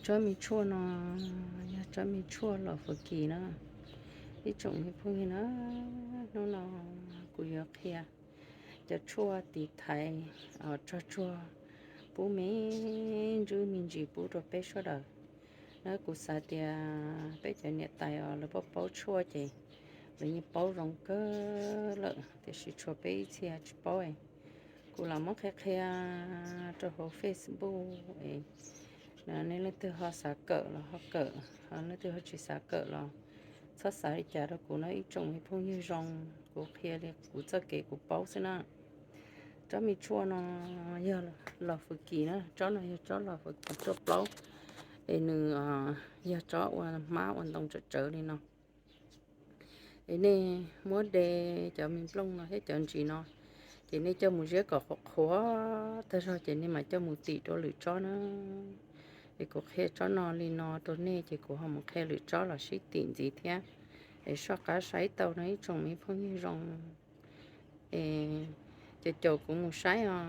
Tsob me tshuaj no yog tsob me tshuaj los fwm kis na. Ib tsoom me phooj ywg na, hnub no kuv yuav qhia cov tshuaj tiv thaiv tso tsuag pub me ntsis me ntsis pub rau peb sawv daws na. Kuv xav tias peb cov niam tais os lawv paub paub tshuaj ces lawv yeej paub zoo kawg lawm, tiam sis tshuav peb ib txhia tsis paub. Kuv lam muab qhia qhia rau hauv Facebook, nej leej twg ho xav kawm los ho kawm, ho leej twg ho tsis xav kawm los txhob xav li cas rau kuv no ib tsoom me phooj ywg zoo. Kuv qhia li kuv txoj kev kuv paub xwb na. Tsob me tshuaj no yog los fwm kis na, tsob no yog tsob los fwm kis tshuaj plaub, es nws yog tsob ua hmab ua ntoo tsawv tsawv li no. Es nej muab de cov me nplooj no thiab cov ntsis no, ces nej coj mus ziab kom qhuav qhuav tag zog ces nej mam coj mus tim rau lwm tsob na. Es kuv qhia tsob no li no rau nej ces kuv ho mus qhia lwm tsob los sib tim ntxiv thiab. Es soj qab saib tau no ib tsoom me phooj ywg zoo. Es caum caum kuv mus saib os,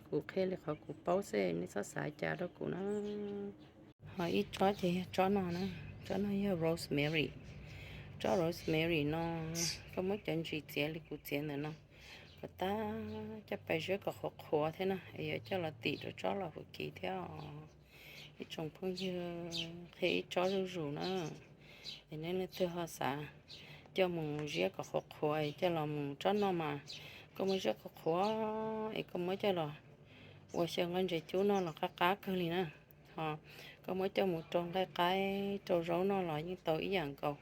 kuv qhia li qhov kuv paub xwb, nej txhob xav cas rau kuv na. Ho ib tsob ces yog tsob no na, tsob no yog rosemary. Tsob rosemary no, koj muab cov ntsis txiav li kuv txiav ntawm no, kom tab coj pais ziab kom qhuav qhuav thiab na, es yuav coj los tim rau tsob los fwm kis thiab os. Ib tsoom phooj ywg, qhia ib tsob zuj zus na, es nej leej twg ho xav coj mus ziab kom qhuav qhuav coj los mus tsob no mas, koj muab ziab qhuav qhuav es koj muab coj los ua xyaw nqaij ntses cub noj los qab qab kawg li na. Ho koj muab coj mus rau nqaij qaib rau zaub noj los yeej tau ib yam nkaus.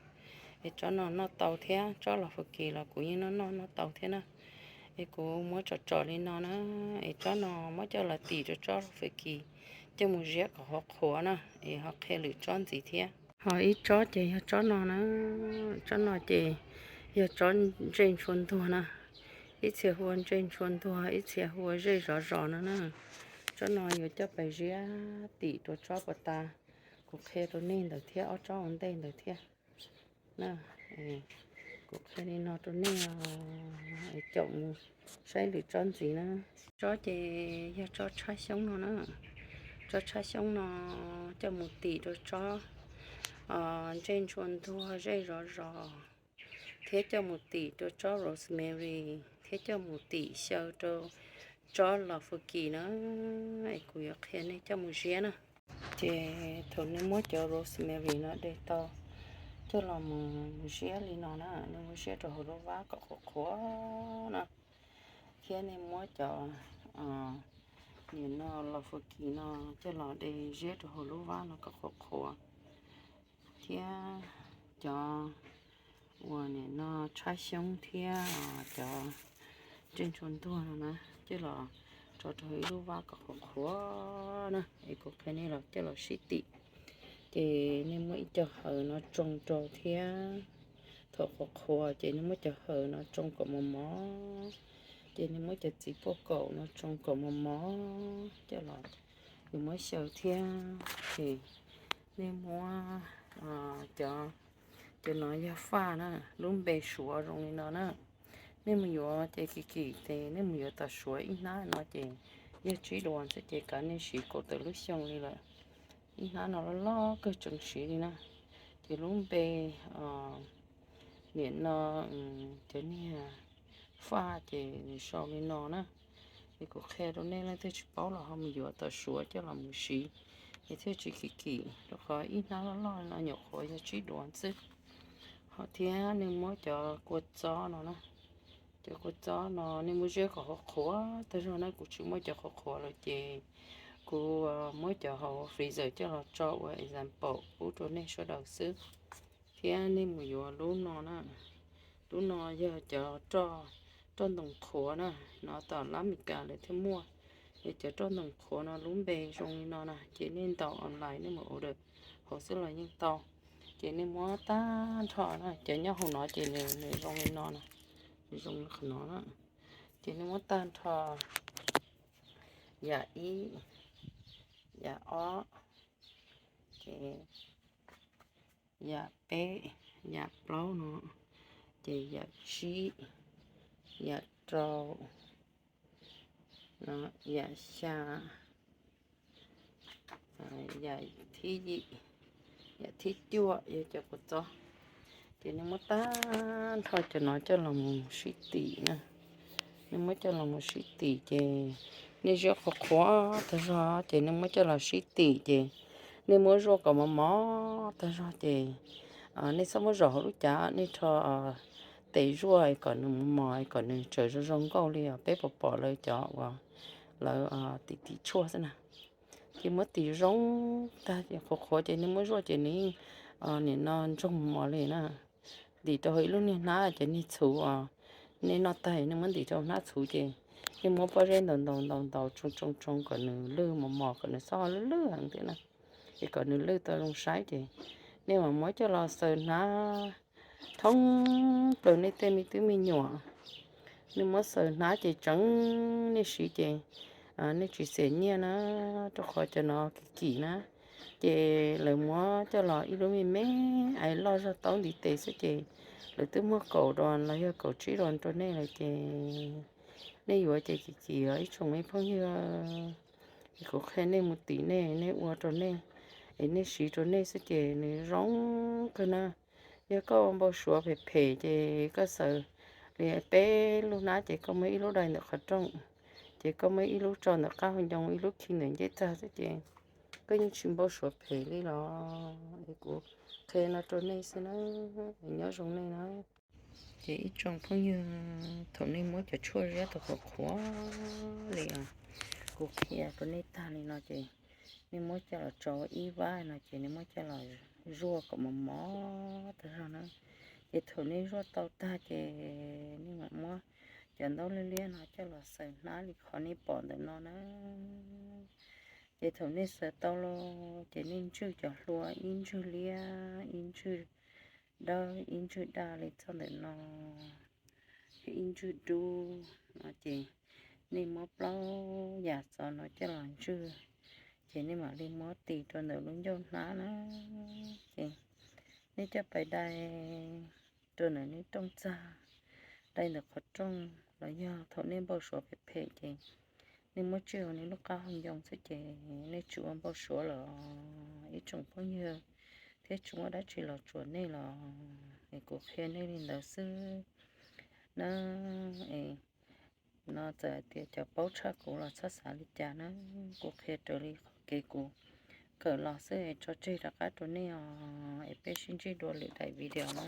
Es tsob no noj tau thiab, tsob los fwm kis los kuv yeej noj noj noj tau thiab na. Es kuv muab tsom tsom li no na, es tsob no muab coj los tim rau tsob los fwm kis, coj mus ziab kom qhuav qhuav na, es ho qhia lwm tsob ntxiv thiab. Ho ib tsob ces yog tsob no na, tsob no ces yog tsob ntsej ntshua ntuag na. Ib txhia hu ua ntsej ntshua ntuag, ib txhia hu ua zej zov zos no na. Tsob no yuav coj pais ziab tim rau tsob puas tas kuv qhia rau nej ntawd thiab, ob tsob ua ntej ntawd thiab. Kuv qhia li no rau nej, caum mus saib lwm tsob ntxiv na. Tsob ces yog tsob tshab xyoob no na. Tsob tshab xyoob no coj mus tim rau tsob ntsej ntshua ntuag zej zov zos, thiab coj mus tim rau tsob rosemary, thiab coj mus tim xyaw rau tsob los fwm kis na. Es kuv yuav qhia nej coj mus ziab na. Ces thaum nej muab cov rosemary no de tau, coj los mus ziab li no na, nej muab ziab rau hauv lub vab kom qhuav qhuav na. Thiab nej muab cov nim no los fwm kis no coj los de ziab rau hauv lub vab no kom qhuav qhuav. Thiab cov uas nim no tshab xyoob thiab cov ntsej ntshua ntuag no na, coj los tso rau ib lub vab kom qhuav qhuav na, es kuv qhia nej los coj los sib tim. Ces nej muab ib co hawv no tsoo rau thiab. Thaum qhuav qhuav ces nej muab cov hawv no tsoo kom mos mos, ces nej muab cov txiv puaj kaum no tsoo kom mos mos coj los, yus muab xyaw thiab. Ces nej muab cov, cov no yog faj na, lub npe Suav zoo li no na. Nej mus yuav ces kim kim ces nej mus yuav tom Suav ib hnab no ces yog tsib duas xwb ces kav nej siv kaum tawm lub xyoo li lawm. Ib hnab no loj loj kawg tseem siv li na. Ces lub npe nim no cov niag faj ces nws sau li no na. Es kuv qhia rau nej leej twg tsis paub los ho mus yuav tom Suav coj los mus siv, es thiaj tsis kim kim, rau qhov ib hnab loj loj no nyuam qhuav yog tsib duas xwb. Ho thiab nej muab cov kua txob no na, cov kua txob no nej muab ziab kom qhuav qhuav tag zog na, kuv tsis muab cov qhuav qhuav lawm ces kuv muab cov hauv freezer coj los tso ua example pub rau nej sawv daws xwb. Thiab nej mus yuav lub no na, lub no yog cov roj, roj ntoos qhuav na, no tom lab Meskas lawv thiaj muaj. Yog cov roj ntoos qhuav no lub npe zoo li no na, ces nej ntaus online nej mus order hauv xwb los yeej tau. Ces nej muab tag nrho na, cov nyob hauv no ces nws zoo li no na, nws zoo li qhov no na. Ces nej muab tag nrho yam ib, yam ob, ces yam peb, yam plaub no, ces yam tsib, yam rau, no, yam xya, yam thib yim, yam thib cuaj yog cov kua txob. Ces nej muab tag nrho cov no coj los mus sib tim na. Nej muab coj los mus sib tim ces nej ziab qhuav qhuav tag zog ces nej muab coj los sib tim ces nej muab zuaj kom mos mos tag zog ces nej txhob muab zom hauv lub cav, nej rho tes zuaj kom nws mos mos kom nws tseem zoo zoo nkauj li os. Peb pom pom lawv cov uas lawv tim tim tshuaj xwb na. Ces muab tim zoo tag ces qhuav qhuav ces nej muab zuaj ces nws yeej nim no ntsoog mos li na. Ntim rau hauv ib lub niag hnab ces niag txhuv os, nej noj tag nej muab ntim rau hnab txhuv ces nej muab pob zeb ntaus ntaus ntaus ntaus tsoo tsoo tsoo kom nws lwj mos mos kom nws txhob lwj lwj heev thiab na. Es kom nws lwj tau zoo saib ces nej mam muab coj los xaws hnab thoob plaws nej tej me tub me nyuam. Nej muab xaws hnab ces tseev nej siv ces nej tsis xiam nyiaj na, rau qhov cov no kim kim na. Ces lawv muab coj los ib lub me me ais loj zog taub ntiv tes xwb ces lawv twb muag kaum dua los yog kaum tsib dua rau nej lawm ces nej yuav ces kim kim os ib tsoom me phooj ywg. Es kuv qhia nej mus tim nej, nej ua rau nej, es nej siv rau nej xwb ces nws zoo kawg na. Yog koj ua npau suav phem phem ces koj xaws li peb lub hnab ces koj muab ib lub dai ntawm qhov rooj, ces koj muab ib lub tso ntawm qab hau ncoo, ib lub khi ntawm ncej txag xwb ces koj yeej tsis npau suav phem li los. Es kuv qhia no rau nej xwb na, nyob zoo nej na. Ces ib tsoom phooj ywg, thaum nej muab cov tshuaj ziab tau qhuav qhuav li os, kuv qhia rau nej tag li no ces nej muab coj los tso ib vab no ces nej muab coj los zuaj kom mos mos tag zog na. Ces thaum nej zuaj tau tag ces nej mam muab cov ntaub liab liab no coj los xaws hnab li qhov nej pom ntawm no na. Ces thaum nej xaws tau los ces nej ntswj cov hlua, ib ntswj liab, ib ntswj dawb, ib ntswj daj li txoj ntawm no, thiab ib ntswj dub no ces nej muab plaub yam txov no coj los ntswj, ces nej mam li muab tis rau ntawm lub ncauj hnab na. Ces nej coj pais dai rau ntawm nej rooj txag, dai ntawm qhov rooj los yog thaum nej npau suav phem phem ces nej muab tswj hauv nej lub qab hau ncoo xwb ces nej tsis ua npau suav los ib tsoom phooj ywg, thiab tsis muaj dab tsi los tsuam nej los. Es kuv qhia nej li ntawd xwb na. Es no txawm hais tias cov paub tshaj kuv los txhob xav li cas na, kuv qhia raws li qhov kev kuv kawm los xwb es tso tseg rov qab rau nej os. Es peb sib ntsib dua lwm daim video na.